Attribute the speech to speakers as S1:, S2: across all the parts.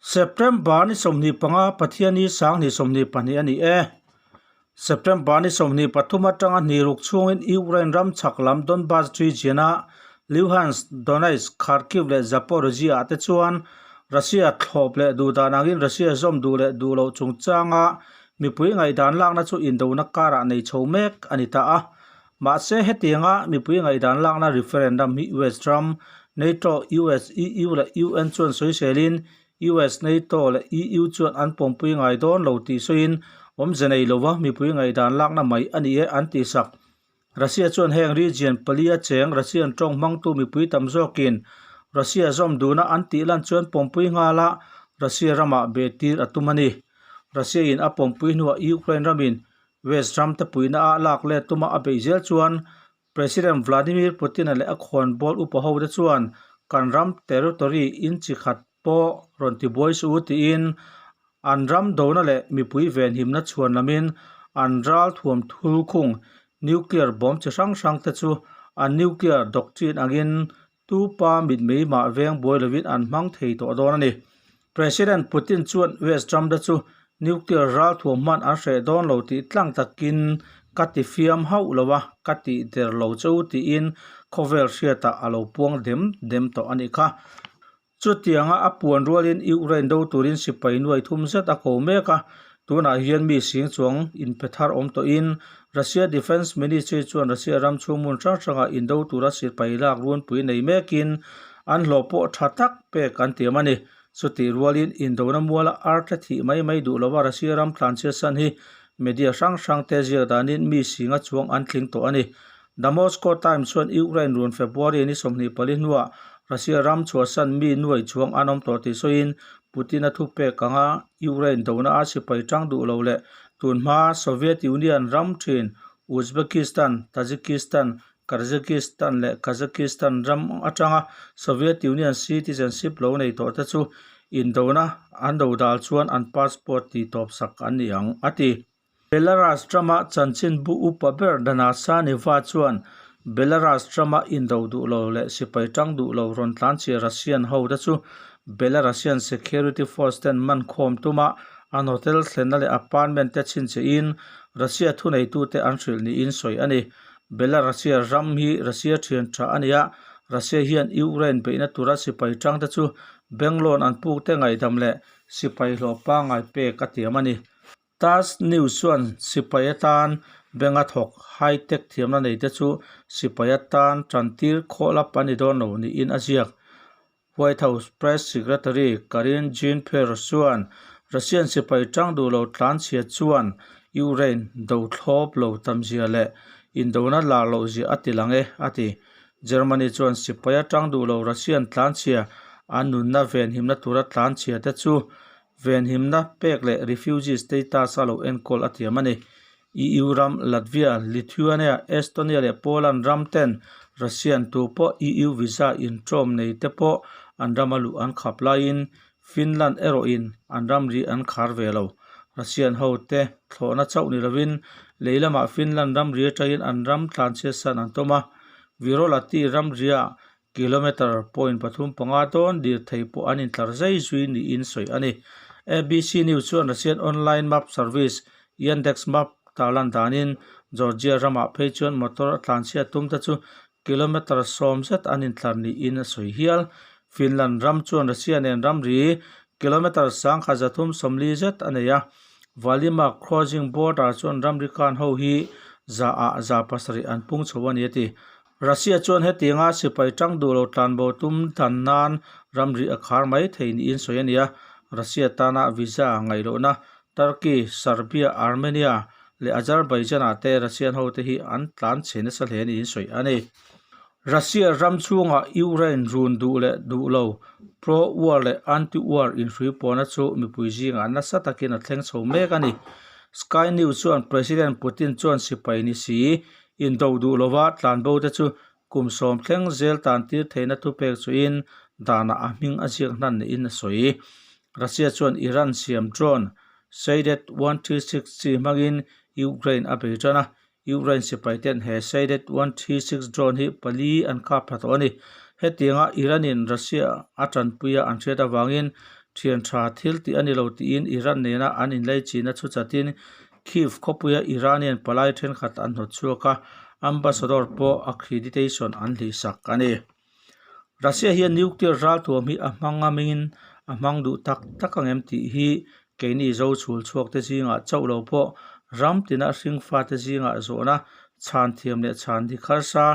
S1: September ni 25 Pathianni sanghnih 22 a ni e. September ni 23 atanga hnih ruk chhungin Ukraine ram chhak lam Donbas region-a Luhansk, Donetsk, Kharkiv leh Zaporizhzhia ah te chuan Russia thlawp leh duhdan angin Russia zawm duh leh duh loh chungchanga mipui ngaihdan lakna chu indona karah nei chho mek a ni ta a. Mahse, hetianga mipui ngaihdan lakna referendum hi US ram, NATO, US, EU leh UN chuan sawiselin US, NATO leh EU chuan an pawmpui ngai dawn lo tih sawiin awmze nei lova mipui ngaihdan lakna mai a ni e an tihsak. Russia chuan heng region palia cheng Russian tawng hmangtu mipui tam zawkin Russia zawm duhna an tih lan chuan pawmpui nghala Russia ramah behtir a tum a ni. Russia in a pawmpui hnuah Ukraine ramin West ram te puihna a lak let tuma a beih zel chuan President Vladimir Putin-a leh a khawnbawl upa ho te chuan kan ram territory in chi khat pawh rawn ti buai suh u tiin an ram dona leh mipui venhimna chhuan lamin an ral thuam thul khung nuclear bomb chi hrang hrang te chu an nuclear doctrine angin tupa mitmei mah veng buai lovin an hmang thei tawh dawn a ni. President Putin chuan West ram te chu nuclear ral thuam hman an hreh dawn lo tih tlang takin ka ti fiam hauh lo a, ka tih der lo che u tiin khawvel hriatah a lo puang dem dem tawh a nih kha. Chutianga a puan rualin Ukraine do turin sipai nuai thum zet a ko mek a, tunah hian mi sing chuang inpe thar awm tawhin Russia Defence Ministry chuan Russia ram chhung hmun hrang hrangah indo tura sipai lak runpui nei mekin an hlawh pawh tha tak pek an tiam a ni. Chutih rualin indona muala ar tle thih mai mai duh lova Russia ram tlanchhiat san hi media hrang hrang te ziak danin mi singa chuang an tling tawh a ni. The Moscow Times chuan Ukraine run February ni 24 hnuah Russia ram chhuahsan mi nuai chuang an awm tawh tih sawiin Putin-a thupek anga Ukraine dona a sipai tang duh lo leh tunhma Soviet Union ram thin Uzbekistan, Tajikistan, Kyrgyzstan leh Kazakhstan ram atanga Soviet Union citizenship lo nei tawh te chu indona an do dal chuan an passport tih tawp sak an ni ang, a ti. Belarus rama chanchinbu upa ber Dana Saneva chuan Belarus rama indo duh lo leh sipai tang duh lo rawn tlanchia Russian ho te chu Belarusian security force ten man khawm tuma an hotel thlenna leh apartment te chhinchhiahin Russia thuneitute an hrilh niin sawi a ni. Belarusia ram hi Russia thian tha a ni a, Russia hian Ukraine beihna tura sipai tangte chu bank loan an pukte ngaihdam leh sipai hlawh pangngai pek a tiam a ni. Tass News chuan sipai atan bank a thawk high tech thiamna neite chu sipai atan tantir khawh lap a ni dawn lo niin a ziak. White House Press Secretary Karine Jean-Pierre chuan Russian sipai tang duh lo tlanchhia chuan Ukraine do thlawp lo tamzia leh indona lar loh zia a ti lang e, a ti. Germany chuan sipai atang duh lo Russian tlanchhia an nunna venhimna tura tlanchhia te chu venhimna pek leh refugee status a lo enkawl a tiam a ni. EU ram Latvia, Lithuania, Estonia leh Poland ram ten Russian tu pawh EU visa intawm nei te pawh an rama luh an khap laiin Finland erawhin an ramri an khar ve lo. Russian ho te thlawhna chauh ni lovin lei lamah Finland ramri atangin an ram tlanchhiatsan an tum a, Virolahti ramriah Kilometre point pathum panga dawn dir thei pawh an intlar zai zui niin sawi a ni. ABC News chuan Russian online map service Yandex Map tarlan danin Georgia ramah phei chuan motor a tlanchhiat tum te chu kilometre sawm zet an intlar niin a sawi hial. Finland ram chuan Russia nen ramri kilometre sangkhat zathum sawmli zet a nei a. Vaalimaa crossing border chuan ramri kan ho hi za ah za pasarih an pung chho a ni a ti. Russia chuan hetianga sipai tang duh lo tlanbo tum dan nan ramri a khar mai thei niin sawi a ni a, Russia tana visa ngaihlohna Turkey, Serbia, Armenia leh Azerbaijan ah te Russian hote hi an tlan chhe nasa hle niin sawi a ni. Russia ram chhungah Ukraine run duh leh duh lo, pro-war leh anti-war inhrui pawhna chu mipui zingah nasa takin a thleng chho mek a ni. Sky News chuan President Putin chuan sipai ni si Indo duh lova tlanbo te chu kum sawm thleng zel tan tir theihna thupek chuin danah a hming a ziak hnan niin a sawi. Russia chuan Iran siam drone Shahed 136 chi hmangin Ukraine a bei tan a, Ukraine sipai ten he Shahed 136 drone hi pali an kap thla tawh a ni. Hetianga Iran-in Russia a tanpuia an hriat avangin Thian tha thil tih a ni lo tiin Iran nena an inleichina thu chatin Kyiv khawpuia Iranian palai thenkhat an hnawt chhuak a, ambassador pawh accreditation an hlihsak a ni. Russia hian nuclear ralthuam hi a hmang amingin a hmang duh tak tak angem tih hi keini zo chhul chhuak te zingah chauh lo pawh ram tina hringfa te zingah zawhna chhan thiam leh chhan dik harsa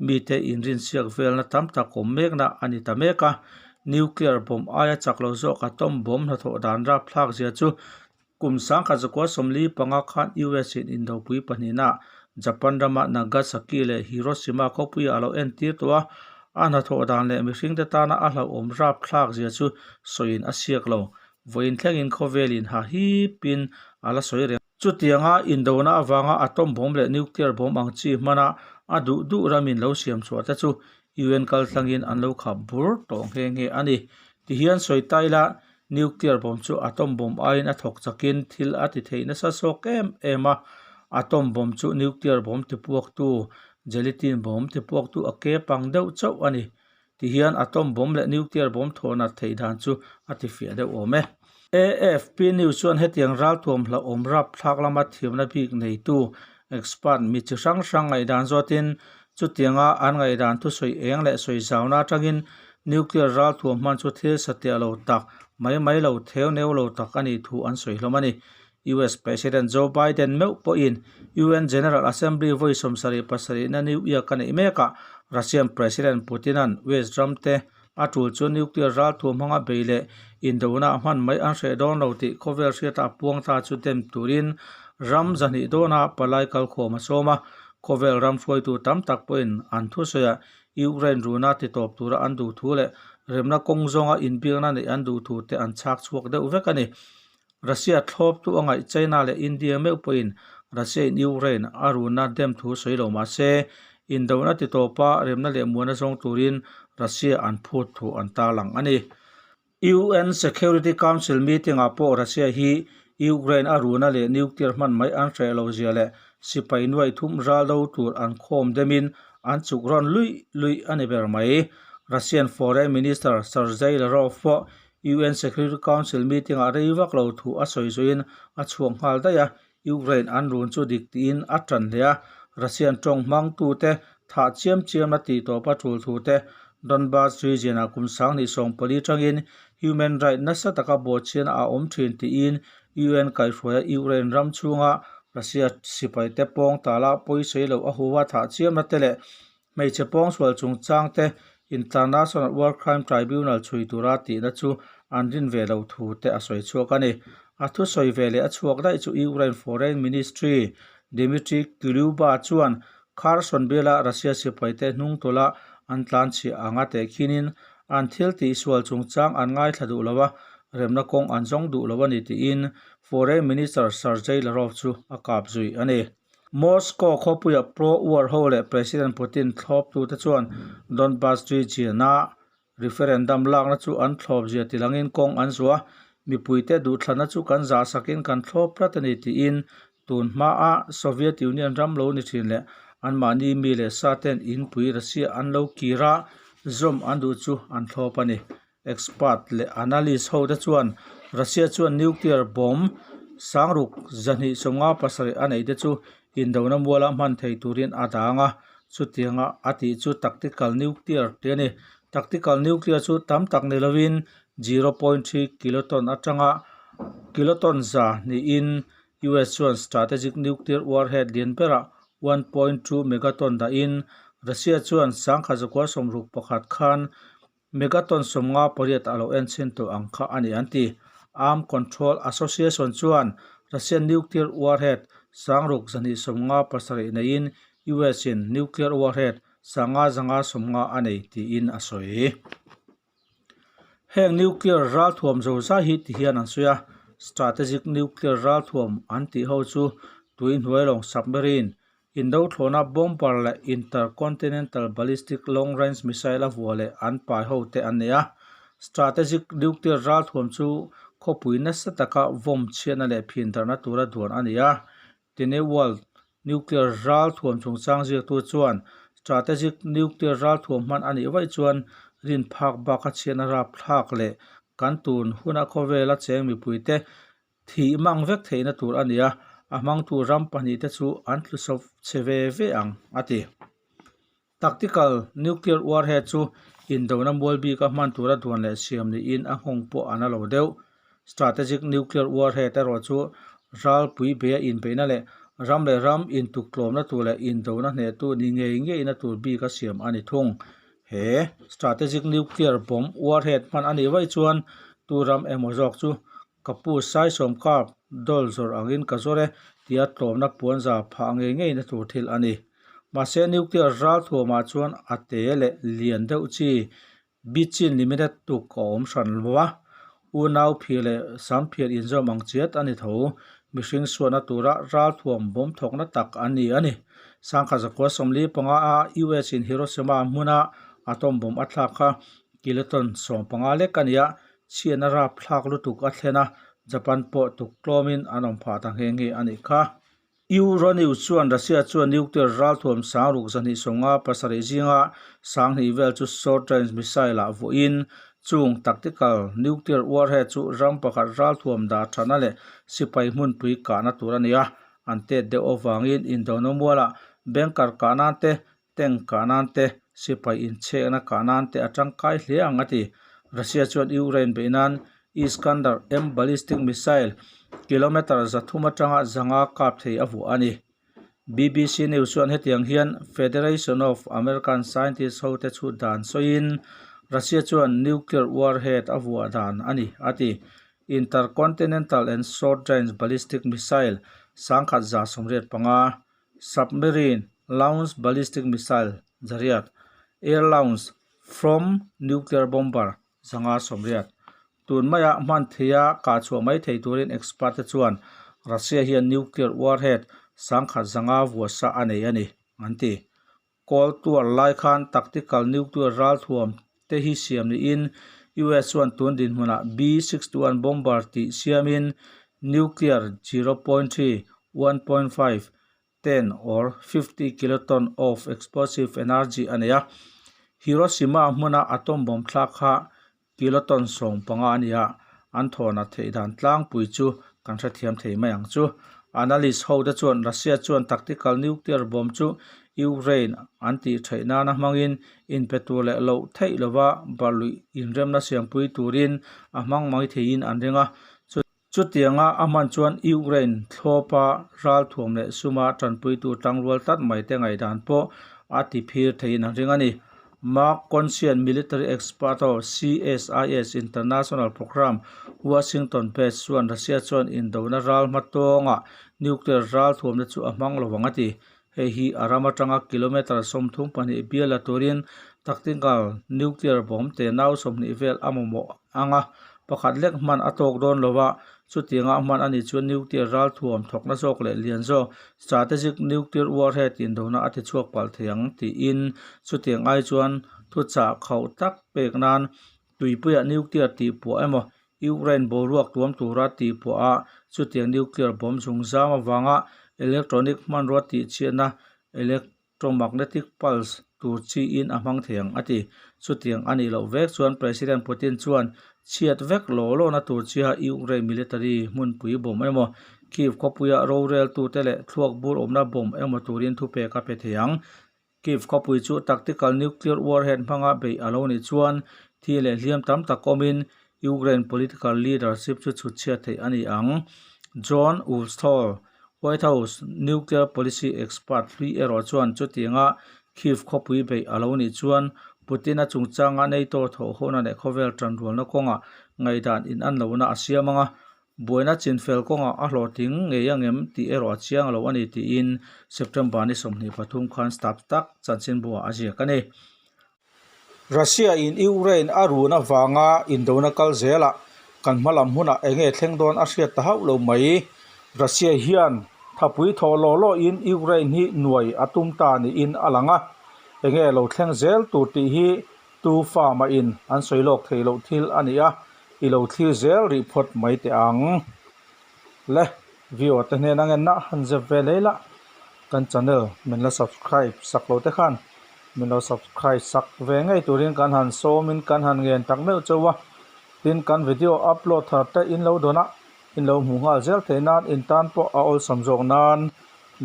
S1: mite inrinsiak velna tam tak awm mekna a ni ta mek a. Nuclear bomb aia chak lo zawk atom bomb hnathawh dan rapthlak zia chu Kum sangkhat zakua 45 khan US in indopui pahnihna Japan rama Nagasaki leh Hiroshima khawpuiah a lo entir tawh a, a hnathawh dan leh mihringte tana a hlauhawm rapthlak zia chu sawiin a siak lo. Vawiin thlengin khawvelin ha hipin a la sawi reng. Chutianga indona avanga atom bomb leh nuclear bomb ang chi hmana a duh duh ramin lo siam chhuah te chu UN kaltlangin an lo khap bur tawh nghe nghe a ni. Tihian sawi ta ila Nuclear bomb chu atom bomb aiin a thawk chakin thil a ti thei nasa zawk em em a, atom bomb chu nuclear bomb tipuaktu gelatine bomb tipuaktu a ke pang deuh chauh a ni. Tihian atom bomb leh nuclear bomb thawhnat theih dan chu a tifiah deuh awm e. AFP News chuan hetiang ralthuam hlauhawm rapthlak lama thiamna bik neitu expert mi chi hrang hrang ngaihdan zawtin chutianga an ngaihdan thusawi eng leh sawi zauna atangin Nuclear ralthuam hman chu thil satliah lo tak, mai mai lo, theu neu lo tak a nih thu an sawi hlawm a ni. US President Joe Biden meuh pawhin UN General Assembly vawi 77 na New York a neih mekah Russian President Putin-a'n West ram te a tul chu nuclear ralthuam hmanga bei leh indona a hman mai an hreh dawn lo tih khawvel hriata a puang ta chu dem turin ram 200 dawna palai kalkhawm a sawm a. Khawvel ram hruaitu tam tak pawhin an thusawiah Ukraine runa ti tawp tura an duh thu leh remna kawng zawnga inbiakna neih an duh thu te an chhak chhuak deuh vek a ni. Russia thlawptu a ngaih China leh India meuh pawhin Russia in Ukraine a runa dem thu sawi lo mah se, indona ti tawpa remna leh muana zawng turin Russia an phut thu an tarlang a ni. UN Security Council meeting-ah pawh Russia hi Ukraine a runa leh nuclear hman mai an hreh lo zia leh sipai nuai thum ral do tur an khawm demin an chuk rawn luih luih a ni ber mai. Russian Foreign Minister Sergei Lavrov pawh UN Security Council meeting-ah rei vak lo thu a sawi zuiin a chhuak nghal daih a, Ukraine an run chu dik tiin a tan hle a, Russian tawng hmangtute thah chiam chiamna tih tawpa tul thu te, Donbas region-ah kum 2014 tangin human right nasa taka bawhchhiana a awm thin tiin UN kaihhruaia Ukraine ram chhunga Russia sipaite pawng tala pawisawi lo a huha thah chiamna te leh Hmeichhe pawngsual chungchang te International War Crime Tribunal chhui tura tihna chu an rin ve loh thu te a sawi chhuak a ni. A thusawi ve leh a chhuak daih chu Ukraine Foreign Ministry Dmitry Kuleba chuan Kherson biala Russia sipaite hnung tawlha an tlanchhiah anga tehkhinin an thil tihsual chungchang an ngaithla duh lo a, remna kawng an zawng duh lo a ni tiin Foreign Minister Sergei Lavrov chu a kap zui a ni. Moscow khawpuia pro-war ho leh President Putin thlawptute chuan Donbas region-a referendum lakna chu an thlawp zia tilangin kawng an zuah a, mipuite duhthlanna chu kan zahsakin kan thlawp tlat a ni tiin tun hmaa Soviet Union ram lo ni thin leh anmahni mi leh sa ten inpui Russia an lo kir a, zawm an duh chu an thlawp a ni. Expert leh analyst ho te chuan Russia chuan nuclear bomb 6257 a neih te chu indona muala hman thei turin a dang a, chutianga a tih chu tactical nuclear tih a ni. Tactical nuclear chu tam tak ni lovin 0.3 kiloton atanga kiloton za niin US chuan strategic nuclear warhead lian berah 1.2 megaton dahin Russia chuan 1961 khan Megaton 58 a lo en chhin tawh ang kha a ni an ti. Arm Control Association chuan Russian nuclear warhead 6257 neiin US in nuclear warhead 5550 a nei tiin a sawi. Heng nuclear ralthuam zozai hi ti hian an sawi a, strategic nuclear ralthuam an tih ho chu tui hnuai lawng submarine Indo thlawhna bomber leh intercontinental ballistic long range missile a vua leh an pai ho te an nei a. Strategic nuclear ralthuam chu khawpui nasa taka vawm chhiatna leh phin darhna tura duan a ni a. Tine World nuclear ralthuam chungchang ziaktu chuan strategic nuclear ralthuam hman a nih vaih chuan rin phak baka chhiatna rapthlak leh Kan tun huna khawvela cheng mipuite thih mang vek theihna tur a ni a, a hmangtu ram pahnihte chu an tlu sawp chhe ve ve ang, a ti. Tactical nuclear warhead chu indona mual bika hman tura duan leh siam niin a nghawng pawh a na lo deuh. Strategic nuclear warhead erawh chu ralpui beia inbeihna leh ram leh ram intuktlawmna tur leh indona hnehtu ni ngei ngeina tur bika siam a ni thung. He strategic nuclear bomb warhead hman a nih vaih chuan tu ram emaw zawk chu Ka pu Saisawm kap dawl zawrh angin ka zawr e tia tlawmna puanza phah ngei ngeina tur thil a ni. Mahse nuclear ral thuamah chuan a te leh lian deuh chi Bichin limited tuk a awm hran lo a, unau phir leh sam phir inzawm ang chiat a ni tho. Mihring suahna tura ral thuam bawm thawkna tak a ni a ni. Sangkhat zakua 45 a US in Hiroshima hmuna atom bomb a thlak kha kiloton 15 lek a ni a, Chhiatna rapthlak lutuk a thlen a, Japan pawh tuk tlawmin an awm phah ta nghe nghe a nih kha. Euronews chuan Russia chuan nuclear ralthuam sangruk 257 zinga 2000 vel chu short-range missile-ah vuahin chung tactical nuclear warhead chu ram pakhat ralthuam dah thatna leh sipai hmunpui kahna tur a ni a, an tet deuh avangin indona mualah banker kah nan te Tank kah nan te, sipai inchhekna kah nan te a tangkai hle ang a ti. Russia chuan Ukraine beih nan Iskander-M ballistic missile kilometre 300 atanga 500 kap thei a vuah a ni. BBC News chuan hetiang hian Federation of American Scientists hote chhut dan sawiin Russia chuan nuclear warhead a vuah dan a ni a ti. Intercontinental and Short-Range Ballistic Missile 1185, Submarine Launched Ballistic Missile 800, Air Launched from Nuclear Bomber 580. Tun maia hman theia kah chhuah mai thei turin expert te chuan Russia hian nuclear warhead 1100 vuasa a nei a ni, an ti. Cold War lai khan tactical nuclear ralthuam te hi siam niin US chuan tun dinhmunah B-61 bomber tih siamin nuclear 0.3, 1.5, 10 or 50 kiloton of explosive energy a nei a. Hiroshima hmuna atom bomb thlak kha kiloton 15 a ni a, an thawhna theih dan tlangpui chu kan hrethiam thei mai ang chu. Analyst ho te chuan Russia chuan tactical nuclear bomb chu Ukraine an tih theih nana hmangin inpe tur leh loh theih lova barhluih inremna siampui turin a hmang mai theiin an ring a. Chutianga a hman chuan Ukraine thlawpa ralthuam leh suma tanpuitu tangrual tlat mai te ngaihdan pawh a ti phir theiin an ring a ni. Mark Cancian, military expert of CSIS International Program, Washington based chuan Russia chuan indona ral hma tawngah nuclear ralthuamna chu a hmang lo ang a ti. Hei hi a ram atanga kilometre 32 bial la turin tactical nuclear bomb te nau 20 vel a mamawh ang a, pakhat lek hman a tawk dawn lo a, chutianga hman a nih chuan nuclear ralthuam thawkna zawk leh lian zawk strategic nuclear warhead indona a tichhuak palh thei ang tiin chutiang ai chuan thuchah khauh tak pek nan Tuipuiah nuclear tih puah emaw, Ukraine boruak tuam tura tih puah a, chutiang nuclear bomb zungzam avanga electronic hmanrua tih chhiatna electromagnetic pulse tur chiin a hmang thei ang, a ti. Chutiang a nih loh vek chuan President Putin chuan chhiat vek law lawna tur chiha Ukraine military hmunpui bomb emaw, Kyiv khawpuia roreltute leh thluak bur awmna bomb emaw turin thupek a pe thei ang. Kyiv khawpui chu tactical nuclear warhead hmanga beih a lo nih chuan thi leh hliam tam tak awmin Ukraine political leadership chu chhut chhiat theih a ni ang. John Ulsthol, White House nuclear policy expert hlui erawh chuan chutianga Kyiv khawpui beih a lo nih chuan Putin-a chungchanga NATO thawhhawna leh khawvel tanrualna kawngah ngaihdan inan lohna a siam ang a, Buaina chinfel kawngah a hlawhtling ngei angem tih erawh a chiang lo a ni tiin September ni 23 khan staff tak chanchinbuah a ziak a ni. Russia in Ukraine a run avanga indona kal zelah kan hma lam hunah eng nge thleng dawn a hriat ta hauh lo mai. Russia hian thapui thawh lawh lawhin Ukraine hi nuai a tum ta niin a lang a, eng nge lo thleng zel tur tih hi Tu fa mah in an sawi lawk theih loh thil a ni a, i lo thlir zel rih phawt mai teh ang. Le, viewer te hnen a ngenna han zep ve lei la, kan channel min la subscribe sak lo te khan min lo subscribe sak ve ngei turin kan han sawmin kan han ngen tak meuh chauh a. Tin, kan video upload thar te in lo dawn a, in lo hmuh nghal zel theih nan in tan pawh a awlsam zawk nan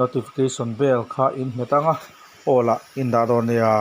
S1: notification bell kha in hmet ang a, aw lah in dah dawn nia.